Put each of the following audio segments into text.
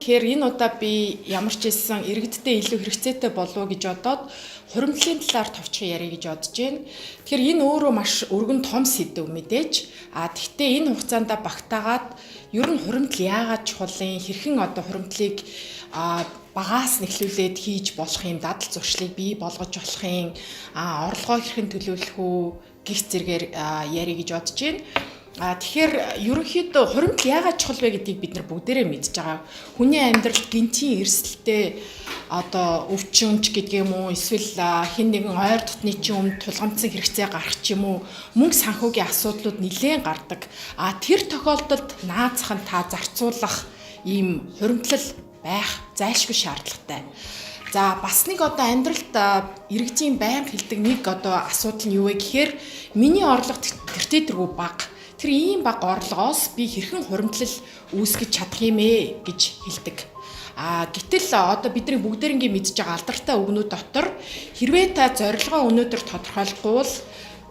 Тэгэхээр энэ удаа би ямар ч хэлсэн иргэдтэй илүү хэрэгцээтэй болов уу гэж бодоод хуримтлалын талаар товчхон ярих гэж бодож байна. Тэгэхээр энэ өөрөө маш өргөн том сэдэв мэдээж. А тэгтээ энэ хугацаанд багтаагаад ер нь хуримтлал яагаад чухал юм, хэрхэн одоо хуримтлалыг багаас нэхлүүлээд хийж болох юм, дадал зуршлыг бий болгож болох юм, орлогоо хэрхэн төлөвлөх үү гих зэргээр ярих гэж бодож байна. А тэгэхээр ерөнхийдөө хуримтлал яагаад чухал вэ гэдгийг бид нар бүгдээрээ мэдж байгаа. Хүний амьдралд гинтийн эрсдэлтэй одоо өвчнөж гэдэг юм уу, эсвэл хэн нэгэн ойр дотны чинь өмнө тулгамдсан хэрэгцээ гарах ч юм уу, мөнгө санхүүгийн асуудлууд нэлээд гардаг. А тэр тохиолдолд наазах нь та зарцуулах ийм хуримтлал байх зайлшгүй шаардлагатай. За бас нэг одоо амьдралд иргэдийн байнга хэлдэг нэг одоо асуудал нь юу вэ гэхээр миний орлого тэртээ тэргүй бага. Тэр ийм бага орлогоос би хэрхэн хуримтлал үүсгэж чадах юм ээ гэж хэлдэг. А гэтэл одоо бидний бүгдээрингийн мэдж байгаа алдартай үгнүүд дотор хэрвээ та зорилгоо өнөөдөр тодорхойлохгүй бол,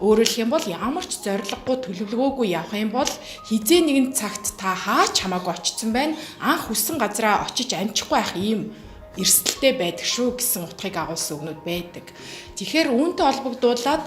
өөрөөр юм бол ямар ч зорилгогүй, төлөвлөгөөгүй явах юм бол хизээ нэгэн цагт та хаач хамаагүй очсон байна. Анх хүссэн газараа очиж амжихгүй байх ийм эрсдэлтэй байдаг шүү гэсэн утгыг агуулсан үгнүүд байдаг. Тэгэхээр үүнтэй холбогдуулаад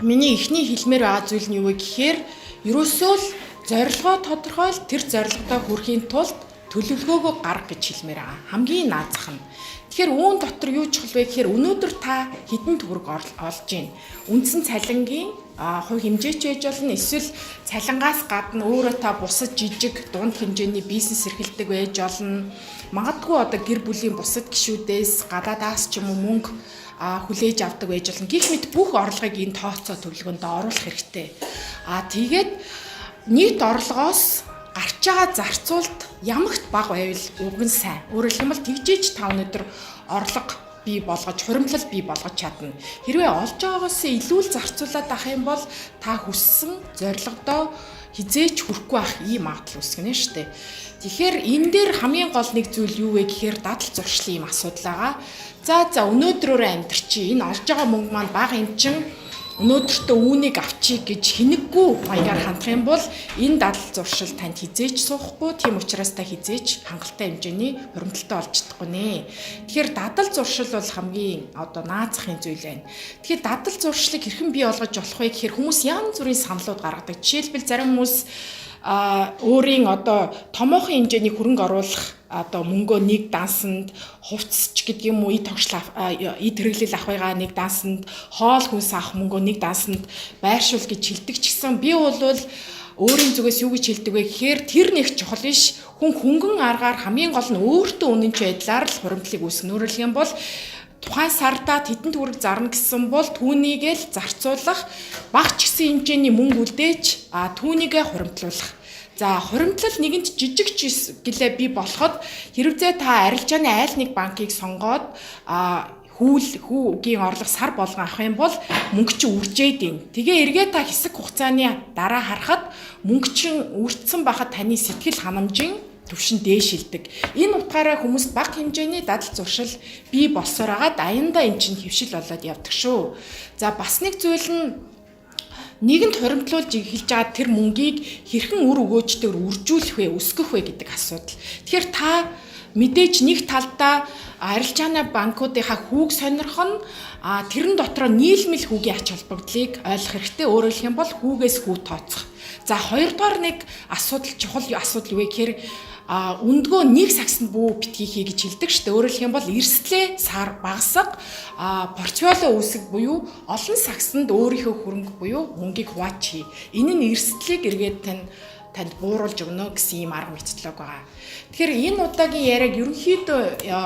миний эхний хэлмээр байгаа зүйл нь юу вэ гэхээр ерөөсөө л зорилгоо тодорхойл, тэр зорилгодоо хүрэхийн тулд төлөвлөгөөгөө гарга гэж хэлмээр байгаа. Хамгийн наазах нь. Тэгэхээр үүн дотор юу чухал вэ гэхээр өнөөдөр та хэдэн төгрөг олж байна. Үндсэн цалингийн хувь хэмжээч байж болно. Эсвэл цалингаас гадна өөрөө та бусад жижиг дунд хэмжээний бизнес эрхэлдэг байж болно. Магадгүй одоо гэр бүлийн бусад гишүүдээс гадаадаас ч юм уу мөнгө хүлээж авдаг байж болно. Гэх мэт бүх орлогыг энэ тооцоо төлөвлөгөөнд оруулах хэрэгтэй. А тэгээд нийт орлогоос гарч байгаа зарцуулалт ямагт бага байвал уг нь сайн. Өөрөөр хэлбэл тэгжээж та өнөөдөр орлого бий болгож, хуримтлал бий болгож чадна. Хэрвээ олж байгаагаас илүү л зарцуулаад авах юм бол та хүссэн зорилгодоо хизээч хүрэхгүй байх ийм магадлал үүсгэнэ шүү дээ. Тэгэхээр энэ дээр хамгийн гол нэг зүйл юу вэ гэхээр дадал зуршлын юм асуудал байгаа. За өнөөдрөөрөө амьдрчи. Энэ олж байгаа мөнгө маань бага юм чин өнөөдөртөө үүнийг авчий гэж хинэггүй маягаар хандах юм бол энэ дадал зуршил танд хизээч суухгүй. Тийм учраас та хизээч хангалттай хэмжээний хуримтлалтай олж чадахгүй нэ. Тэгэхээр дадал зуршил бол хамгийн одоо наазахын зүйл байна. Тэгэхээр дадал зуршлыг хэрхэн бий болгож болох вэ гэхээр хүмүүс янз бүрийн саналууд гаргадаг. Жишээлбэл зарим хүмүүс өөрийн одоо томоохон хэмжээний хөрөнгө оруулах одоо мөнгөө нэг дансанд, хувцсч гэдэг юм уу, эд тогшил, эд хэрэглэл авахыгаа нэг дансанд, хоол хүнс авах мөнгөө нэг дансанд байршуул гэж хэлдэг ч гэсэн би бол өөрийн зүгээс юу гэж хэлдэг вэ гэхээр тэр нэг чухал биш. Хүн хөнгөн аргаар хамгийн гол нь өөртөө үнэнч байдлаар л хуримтлалыг үүсгэн. Өөрөөр хэлэх юм бол тухайн сардаа тэдэн төгрөг зарна гэсэн бол түүнийг л зарцуулах, бага ч гэсэн хэмжээний мөнгө үлдээж, түүнийгээ хуримтлуулах. За хуримтлал нэгэнт жижиг ч гэлээ би болоход хэрвээ та арилжааны айл нэг банкыг сонгоод хүүл хүүгийн орлого сар болгон авах юм бол мөнгө чинь үржээд ийн. Тэгээ эргээ та хэсэг хугацааны дараа харахад мөнгө чинь үрцсэн байхад таны сэтгэл ханамжийн төвшин дээшилдэг. Энэ утгаараа хүмүүс бага хэмжээний дадал зуршил бий болсоор агаад аяндаа эн чинь хөвшил болоод явдаг шүү. За бас нэг зүйл нь нэгэнт хуримтлуулж эхэлж байгаа тэр мөнгийг хэрхэн үр өгөөжтэйгээр үржүүлэх вэ, өсгөх вэ гэдэг асуудал. Тэгэхээр та мэдээж нэг талдаа арилжааны банкуудынхаа хүүг сонирхох нь, тэрэн дотроо нийлмэл хүүгийн ач холбогдлыг ойлгох хэрэгтэй. Өөрөөр хэлэх юм бол хүүгээс хүү тооцох. За хоёрдугаар нэг асуудал, чухал асуудал юу вэ гэхээр өндгөө нэг сагсанд бүү битгий хий гэж хэлдэг шүү дээ. Өөрөөр хэлэх юм бол эрсдлээ сар багасга, портфолио үүсэг буюу олон сагсанд өөрийнхөө хөрөнгө буюу мөнгийг хуваач хий. Энэ нь эрсдлийг эргээд танд бууруулж өгнө гэсэн ийм арга мэтлэг байгаа. Тэгэхээр энэ удаагийн яриаг ерөнхийдөө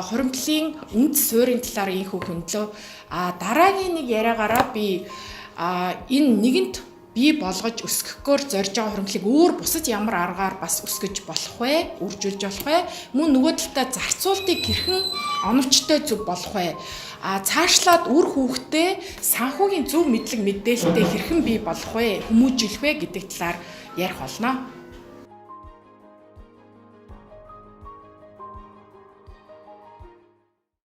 хуримтлалын үндэс суурийн талаар инхүү хөндлөө. А дараагийн нэг яриагаараа би энэ нэгэнт бий болгож өсгөхөөр зорж байгаа хуримтлалыг өөр бусад ямар аргаар бас өсгөж болох вэ? Үржүүлж болох вэ? Мөн нөгөө талдаа зарцуултыг хэрхэн оновчтой зөв болох вэ? А цаашлаад үр хүүхдээ санхүүгийн зөв мэдлэг мэдээлэлтэй хэрхэн бий болох вэ? Хүмүүжүүлэх вэ гэдэг талаар ярих болно.